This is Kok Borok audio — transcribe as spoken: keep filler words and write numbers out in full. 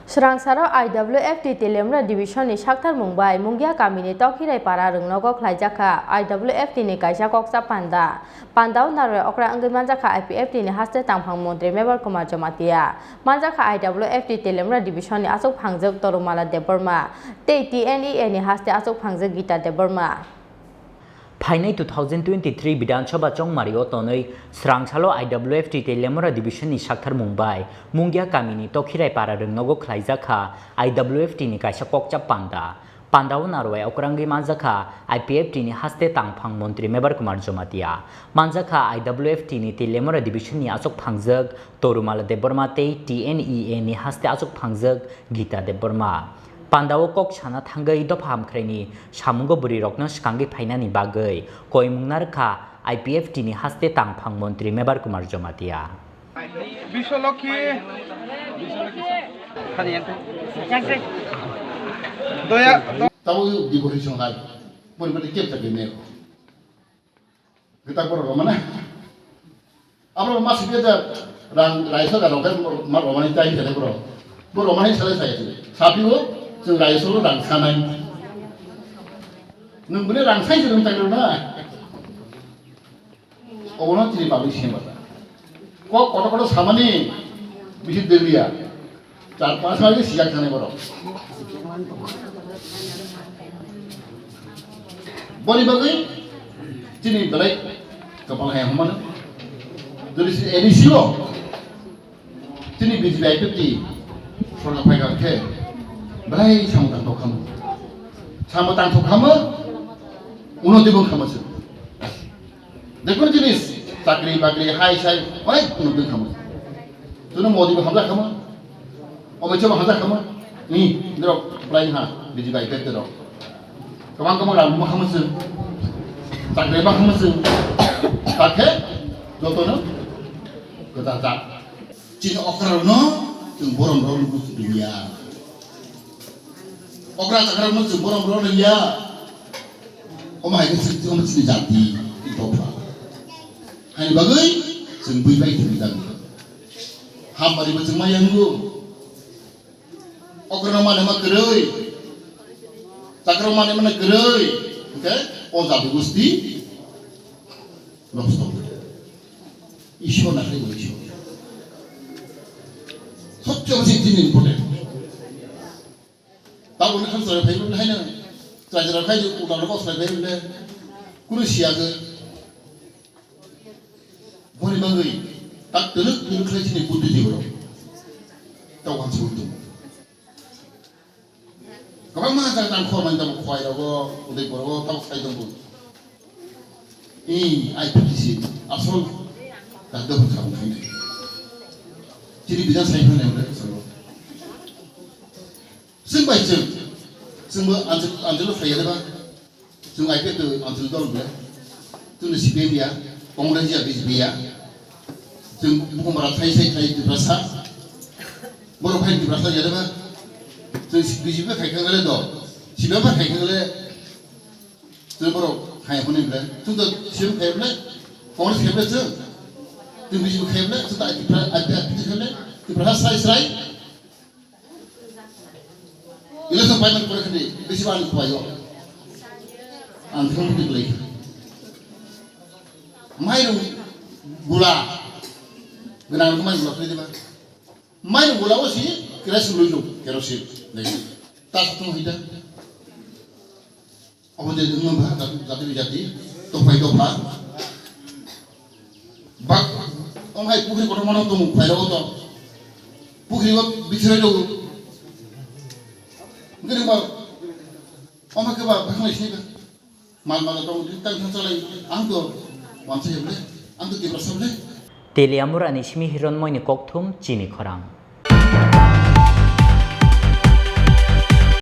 Swrangsaro I W F T Teliamura Division ni Sakthar mung bai Mungia kamini Tokhirai para rwngnogo khlaijakha I W F T ni kaisa kokcha panda. Pandao narwai okra wngwi manjakha I P F T ni haste tangphang montri Mebar Kumar Jamatia, manjakha I W F T Teliamura Division ni achuk phangjak Torumala Debbarma tei T N E A ni haste achuk phangjak Gita Debbarma. Phainai two thousand twenty-three Bidhan Sabha chongmario tonwi swrangsalo I W F T Teliamura Division ni Sakthar mung bai Mungia kamini Tokhirai para rwngnogo khlaijakha I W F T ni kaisa kokcha panda. Pandao narwai okrangwi manjakha I P F T ni haste tangphang montri Mebar Kumar Jamatia, manjakha I W F T ni Teliamura Division ni achuk phangjak Torumala Debbarma tei T N E A ni haste achuk phangjak Gita Debbarma. Pandao kok sana thangwi dopha hamkhraini samungo bwrwirokno swkangwi phainani bagwi koimung narwkha I P F T ni haste tangphang montri Mebar Kumar Jamatia. Biswalokhi. Doya. Tabo decoration hai. Mori mori kep tak ini. Kita pura romana. Abo ma sibya da rang raisa da rong kan ma romani tai tele bro. Bo romani sale sai. Sapi wo sing raisa lo rang sanai. Nung bune rang sai sing tai na. Obono chini public siyang bata. Kok koto koto samani bisi deliya. Char panch sal ke siyang thani borok. Boni bagwi chini belai kapal hai humana. Jodi si A D C o chini B J P I P T sorkar phaikha khe belai samung tangthok khamu. Samung tangthok khamu, uno dibung khamu se. Jekunu jinis, chakri bakri, hai sai, onek unnoti khamu. Chwngno Modi bo hamjak khamu, Amit Shah bo hamjak khamu, ni, norok belai ha, B J P I P F rok. Kwbang kwbang rang ma khamu chwng, chakri ma khamu chwng, takhe jotono kwchajak. Chini okrarokno chwng borom rok lugu liya. Okra chakra no chwng borom rok liya. Omo hai khe chwng, omo chini jati, i dopha. Haini bagwi chwng bui bai thwng jani. Hamari bo chwng ma yango. Okra no mane ma kwrwi. Chakra mane ma kwrwi. Hwnkhe o jati gusti nosto. Ishwar na hai Ishwar. Sobcheye besi din important. Tabuk ni khan chwrai phai bwlai haino chwrai chwrai khai di utal rok chwrai phai bwlai kunu siya je boni bagwi tak twlwk twlwk khlai chini buddhi jibro tau han sung tung. Kwbangma jaga tang khormani tabuk khwai rogo, udai borogo tabuk sai tongo. I, I P T C asol tak dophang khabang khainai. Chini bidang sai phai nai udah salo. Chwng bai chwng, chwngbo anjil, anjilo phaiya deba. Chwng I P F to anjil dol bwle. Chwngno C P M ya, Congress ya, B J P ya. Chwng bukhumara thai sai thai Tiprasa. Borok phai Tiprasa ya deba. Chwng B J P khai khangale do. C P M khai khangale. Chwng borok khai hwnwi bwle. Chwng to C P M khai bwle. Congress khai bwle chwng. Chwng B J P khai bwle. Chwng to Tiprasa khai bwle. Tiprasa srai srai. Election final pore khadi bisi bani khwlaio. Ang thang muti glai. Mairung gula. Gwnang rok mairung gula khwlai diba. Mairung gula o si kerosene lui rok, kerosene. Dai. Tas tung hita. Obo je wngma ba jati, jati bi jati, tokphai tokpha. Bak, omo hai pukhri kotor mano tong phai rw to. Pukhri o bichrai rw. Ngiri ma, omo ke ba baknai sini ba. Mal mal tong di tang tang chalai, ang to wansa heble, ang to Tiprasa heble. Teliamura ni simi Hironmoy ni kokthum chini khorang.